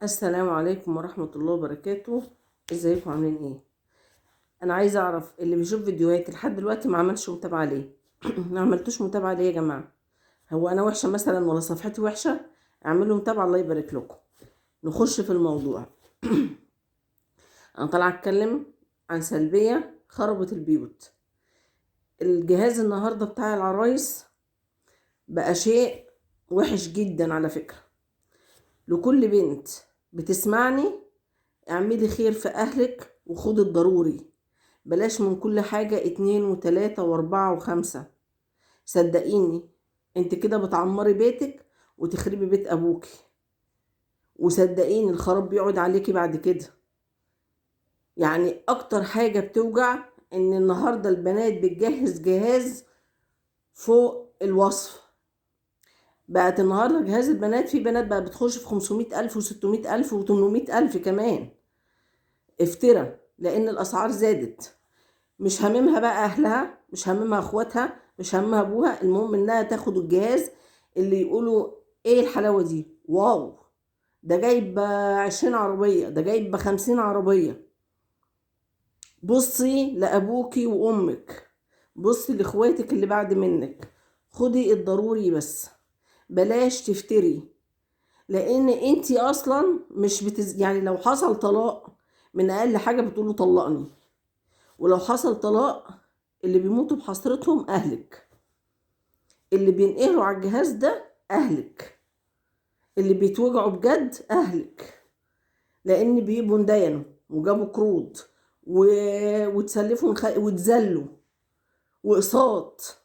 السلام عليكم ورحمة الله وبركاته. ازيكم عاملين ايه؟ انا عايزة اعرف اللي بيشوف فيديوهاتي لحد دلوقتي ما عملش متابعة ليه؟ ما عملتوش متابعة ليه يا جماعة؟ هو انا وحشة مثلا ولا صفحتي وحشة؟ اعملوا متابعة الله يبارك لكم. نخش في الموضوع. انا طالعة اتكلم عن سلبية خربت البيوت. الجهاز النهاردة بتاع العرايس بقى شيء وحش جدا على فكرة. لكل بنت بتسمعني، اعملي خير في اهلك وخدي الضروري، بلاش من كل حاجة 2 و3 و4 و5. صدقيني انت كده بتعمري بيتك وتخربي بيت ابوكي، وصدقيني الخراب بيقعد عليكي بعد كده. يعني اكتر حاجة بتوجع ان النهاردة البنات بتجهز جهاز فوق الوصف. بقت النهاردة جهاز البنات، في بنات بقى بتخش في 500,000 و600,000 و800,000 كمان، افترى، لأن الأسعار زادت. مش هاممها بقى أهلها، مش هاممها أخواتها، مش هاممها أبوها، المهم إنها تاخد الجهاز اللي يقولوا إيه الحلاوة دي، واو ده جايب 20 عربية، ده جايب 50 عربية. بصي لأبوكي وأمك، بصي لإخواتك اللي بعد منك، خدي الضروري بس، بلاش تفتري، لان انتي اصلا مش يعني لو حصل طلاق من اقل حاجة بتقولوا طلقني، ولو حصل طلاق اللي بيموتوا بحسرتهم اهلك، اللي بينقهروا على الجهاز ده اهلك، اللي بيتوجعوا بجد اهلك، لان بيبقوا اندينوا وجابوا قروض وتسلفوا وتزلوا واقساط،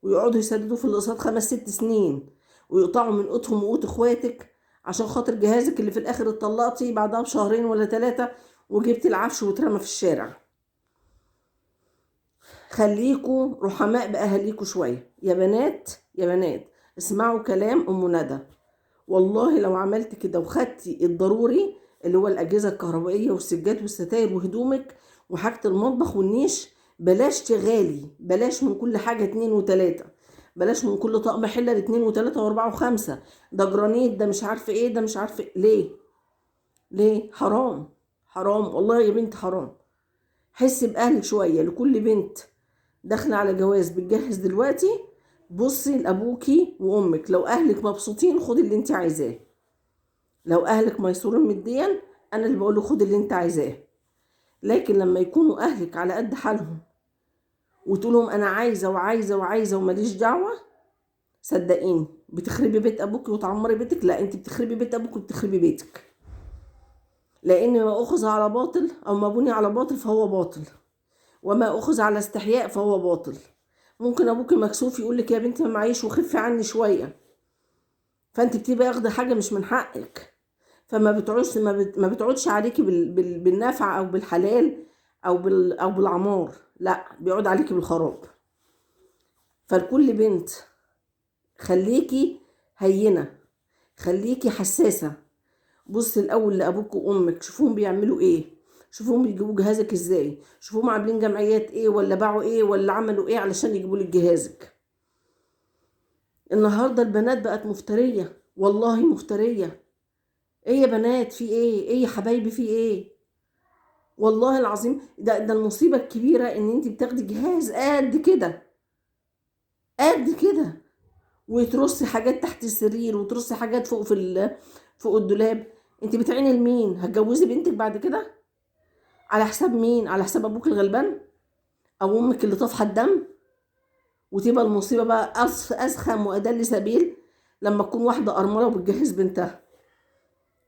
ويقعدوا يسددوا في الاقساط 5 6 سنين، ويقطعوا من قوتهم وقوت اخواتك عشان خاطر جهازك اللي في الاخر اتطلقتي بعدها بشهرين ولا 3 وجبتي العفش واترمى في الشارع. خليكوا رحماء باهاليكوا شوية يا بنات، يا بنات اسمعوا كلام ام ندى. والله لو عملت كده وخدتي الضروري اللي هو الاجهزة الكهربائية والسجاد والستاير وهدومك وحاجه المطبخ والنيش، بلاش تغالي، بلاش من كل حاجة 2 و3، بلاش من كل طقم حله 2 و3 و4 و5، ده جرانيت، ده مش عارفه ايه، ده مش عارفه إيه. ليه؟ ليه؟ حرام، حرام والله يا بنت، حرام. حسي باهلك شوية. لكل بنت داخله على جواز بتجهز دلوقتي، بصي لابوكي وامك، لو اهلك مبسوطين خدي اللي انت عايزاه، لو اهلك ميسورين ماديا انا اللي بقوله خدي اللي انت عايزاه. لكن لما يكونوا اهلك على قد حالهم وتقولهم انا عايزه وعايزه وعايزه وماليش دعوه، صدقيني بتخربي بيت ابوك وتعمري بيتك. لا، انت بتخربي بيت ابوك وبتخربي بيتك، لان ما اخذ على باطل او ما بني على باطل فهو باطل، وما اخذ على استحياء فهو باطل. ممكن ابوك مكسوف يقول لك يا بنتي ما معيش وخفي عني شوية، فانت بتبقى واخده حاجة مش من حقك، فما بتعودش ما بتعودش عليكي بالنفع او بالحلال او بالعمار، لا بيعود عليكي بالخراب. فالكل بنت خليكي هينة، خليكي حساسة، بصي الاول لابوك وامك، شوفوهم بيعملوا ايه، شوفوهم بيجيبوا جهازك ازاي، شوفوهم عاملين جمعيات ايه ولا باعوا ايه ولا عملوا ايه علشان يجيبوا لك جهازك. النهارده البنات بقت مفتريه، والله مفتريه. ايه يا بنات في ايه؟ ايه يا حبايبي في ايه؟ والله العظيم ده المصيبة الكبيرة ان انت بتاخدي جهاز قد كده قد كده، وترصي حاجات تحت السرير وترصي حاجات فوق في فوق الدولاب. انت بتعيني لمين؟ هتجوزي بنتك بعد كده على حساب مين؟ على حساب ابوك الغلبان او امك اللي طافحه الدم؟ وتبقى المصيبة بقى اسخم وادل سبيل لما تكون واحدة ارملة وبتجهز بنتها،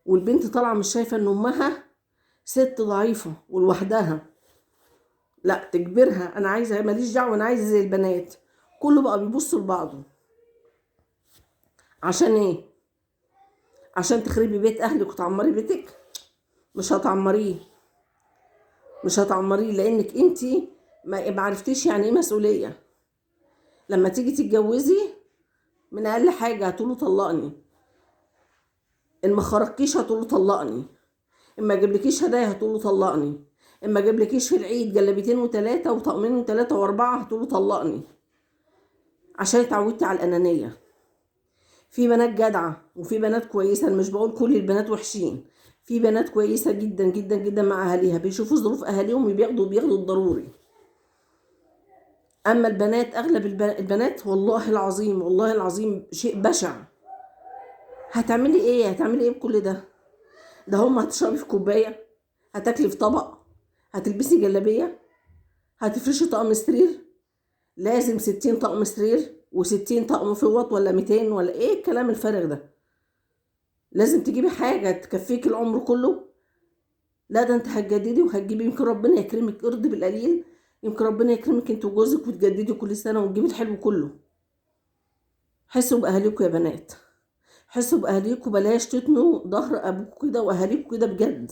والبنت طالعه مش شايفه ان امها ست ضعيفة ولوحدها، لا تجبرها انا عايزه، ماليش دعوه، انا عايزه زي البنات. كله بقى بيبص لبعضه. عشان ايه؟ عشان تخربي بيت اهلك وتعمري بيتك؟ مش هتعمريه، مش هتعمريه، لانك انتي ما عرفتيش يعني ايه مسؤولية. لما تيجي تتجوزي من اقل حاجة هتقولوا طلقني، ان ما خرجتيش هتقولوا طلقني، اما اجيبلكيش هدايا هتقولوا طلقني، اما اجيبلكيش في العيد جلابيتين و3 وطقمين و3 و4 هتقولوا طلقني، عشان اتعودتي على الانانية. في بنات جدعة وفي بنات كويسة، أنا مش بقول كل البنات وحشين، في بنات كويسة جدا جدا جدا مع أهاليها، بيشوفوا ظروف أهاليهم وبياخدوا الضروري. أما البنات، أغلب البنات والله العظيم، والله العظيم شيء بشع. هتعملي إيه؟ هتعملي إيه بكل ده؟ ده هم هتشربي في كوباية، هتاكلي في طبق، هتلبسي جلابية، هتفرشي طقم سرير، لازم 60 طقم سرير و60 طقم فوط ولا 200 ولا ايه الكلام الفارغ ده؟ لازم تجيبي حاجة تكفيك العمر كله. لا ده انت هتجددي وهتجيبي، يمكن ربنا يكرمك، ارضي بالقليل، يمكن ربنا يكرمك انت وجوزك وتجددي كل سنة وتجيبي الحلو كله. حسوا بأهاليكوا يا بنات، حسوا بأهاليكوا، بلاش تتنوا ظهر ابوكوا كده واهاليكوا كده بجد.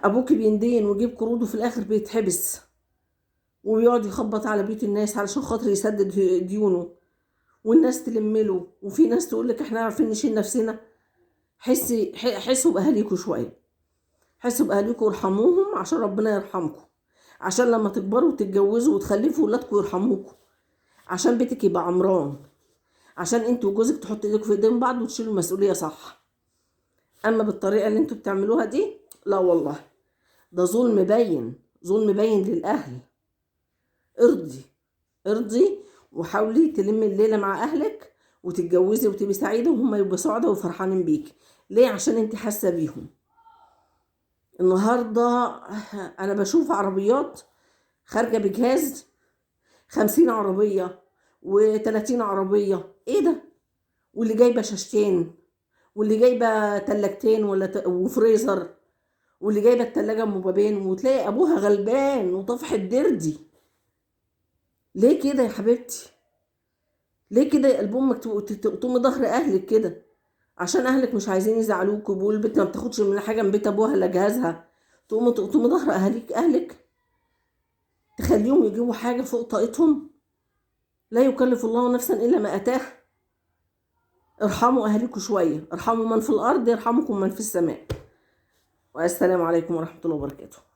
ابوكي بيندين ويجيب قروض وفي الاخر بيتحبس وبيقعد يخبط على بيوت الناس علشان خاطر يسدد ديونه، والناس تلمله، وفي ناس تقول لك احنا عارفين نشيل نفسنا. حسوا باهاليكوا شوية، حسوا باهاليكوا وارحموهم عشان ربنا يرحمكم، عشان لما تكبروا وتتجوزوا وتخلفوا ولادكم يرحموكم، عشان بيتك يبقى عمران، عشان انتوا وجوزك تحطوا ايديكم في ايدين بعض وتشيلوا المسؤولية صح. اما بالطريقة اللي انتوا بتعملوها دي، لا والله ده ظلم باين، ظلم باين للاهل. ارضي، ارضي وحاولي تلمي الليلة مع اهلك وتتجوزي وتبقي سعيدة وهم يبقوا سعداء وفرحانين بيكي. ليه؟ عشان انت حاسه بيهم. النهارده انا بشوف عربيات خارجه بجهاز 50 عربية و30 عربية، ايه ده؟ واللي جايبه شاشتين، واللي جايبه تلاجتين ولا وفريزر، واللي جايبه التلاجة ام بابين، وتلاقي ابوها غلبان وطفح الدردي. ليه كده يا حبيبتي؟ ليه كده يا قلب امك تقطمي ظهر اهلك كده؟ عشان اهلك مش عايزين يزعلوك وبيقولوا البنت ما بتاخدش من حاجة من بيت ابوها الا جهازها، تقومي تقطمي ظهر اهلك، تخليهم يجيبوا حاجة فوق طاقتهم. لا يكلف الله نفسا الا ما اتاه. ارحموا اهلكم شوية، ارحموا من في الارض يرحمكم من في السماء. والسلام عليكم ورحمة الله وبركاته.